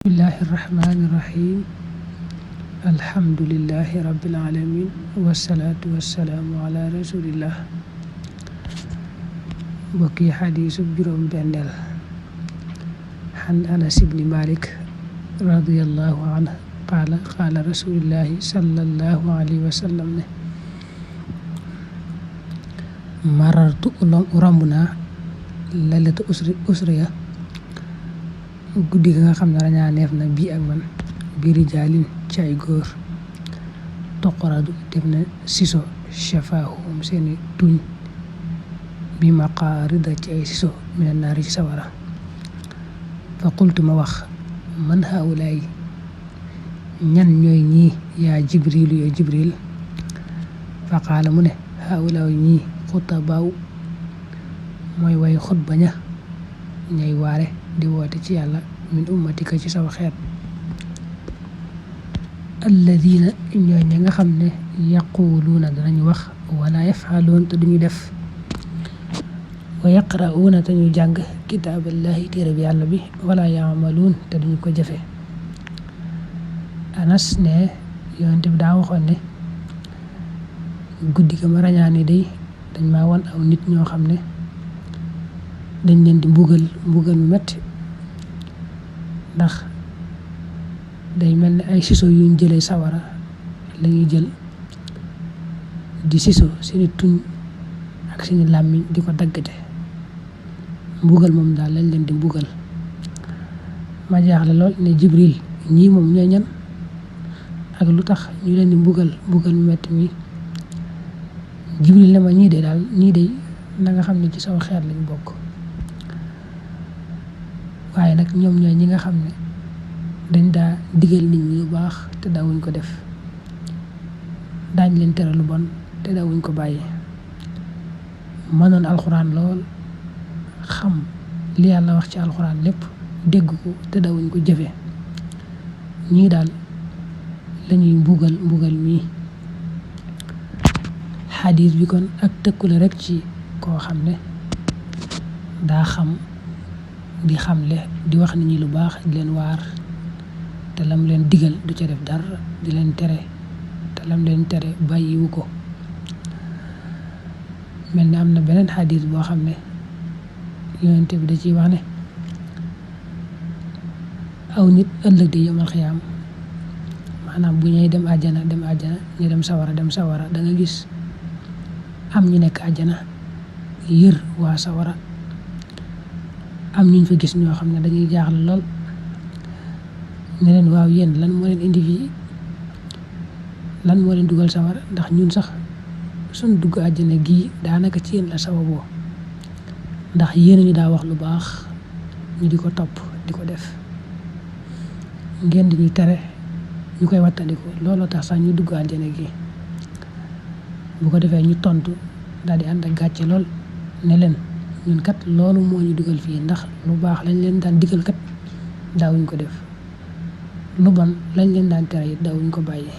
bismillahi irrahmani irrahim alhamdulillahi rabbil alamin wasalaatu wasalaamu ala rasulillah bokki xadiisu juróom benneel xan anas ibni malik radiyallahu anhu qaala rasulillahi sallallahu alayhi wa sallam ne marartu romb naa laylata usriya guddi ga nga xam ne rañaaneef na bii ak man biiri jaalin ci ay góor toqoradu def na siso shafaahum seeni tuñ bi maqaarida ci ay siso mina naari ci sawara fa qultu ma wax man haawulaay ñan ñooy ñii yaa jibrilu yoo jibril fa qaala mu ne haawulaay ñii xutabaaw mooy way xutba ña ñay waare di woote ci yàlla min ummatika ci saw xeet alladina ñooy ña nga xam ne yaquluuna danañ wax wala yafaluun te duñu def wa yaqra'uuna te ñu jàng kitaaballahi téere bi yàlla bi wala yaamaluun te duñu ko jëfe anas ne yonent bi daa waxoon ne guddi ga ma rañaane day dañ maa won aw nit ñoo xam ne dañ leen di mbugal mu metti ndax day mel ni ay siso yuñ jëlee sawara lañuy jël di siso seeni tuñ ak seeni làmmiñ di ko daggate mbugal moom daal lañ leen di mbugal ma jaaxle lool ne jibril ñii moom ñooy ñan ak lu tax ñu leen di mbugal mu metti mi jibril ne ma ñii de na nga xam ne ci saw xeet lañ bokk waaye nag ñoom ñooy ñi nga xam ne dañ daa digal nit ñi lu baax te daawuñ ko def daañ leen tere lu bon te daawuñ ko bàyyi mënoon alxuraan lool xam li yàlla wax ci alxuraan lépp dégg ko te daawuñ ko jëfe ñii daal lañuy mbugal mii xadiis bi kon ak tëkku la rekk ci koo xam ne daa xam di xamle di wax nit ñi lu baax di leen waar te lam leen digal du ca def dara di leen tere te lam leen tere bàyyiwu ko mel ni am na beneen xadis boo xam ne yonent bi da ciy wax ne aw nit ëllëg di yomal xiyaam maanaam bu ñuy dem àjjana ñu dem sawara da nga gis am ñu nekk àjjana yër waa sawara am ñu fa gis ñoo xam ne dañuy jaaxle lool ne leen waaw yéen lan moo leen indi fii lan moo leen dugal sawara ndax ñun sax suñ dugg àjjana gii daanaka ci yéen la sababoo ndax yéen ñu daa wax lu baax ñu di ko topp di ko def ngeen di ñu tere ñu koy wattandiku looloo tax sax ñu dugg àjjana gii bu ko defee ñu tontu daal di ànd ak gàcce lool ne leen ñun kat loolu moo ñu dugal fii ndax lu baax lañ leen daan digal kat daawuñ ko def lu bon lañ leen daan tere it daawuñ ko bàyyi.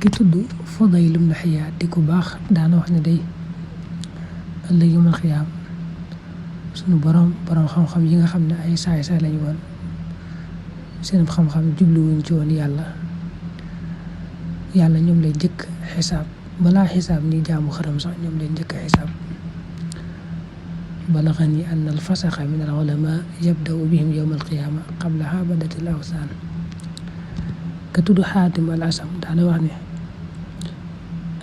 ki tudd Fudayl ibn Iyaad di ku baax daana wax ne day ëllëg yawmal xiyaam sunu borom xam-xam yi nga xam ne ay saay-saay lañu woon seen xam-xam jubluwuñ ci woon yàlla ñoom lay jëkk xisaab balaa xisaab ni jaamu xaram sax ñoom leen njëkk a xisaab balaxani anna al fasaxa min al ulama yabda'u bihim yawm al qiyaama qabla habadati al awsaan ka tudd Xaatim al Asam daana wax ne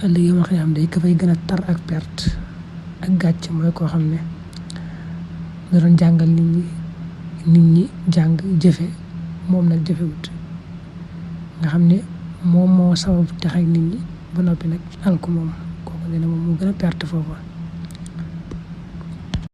ëllëg yawm al qiyaama day ka fay gën a tar ak perte ak gàcc mooy koo xam ne da doon jàngal nit ñi jàng jëfe moom nag jëfewut nga xam ne moom moo sabab tax ak nit ñi ba noppi nag alku moom kooku nee na moom moo gën a perte foofa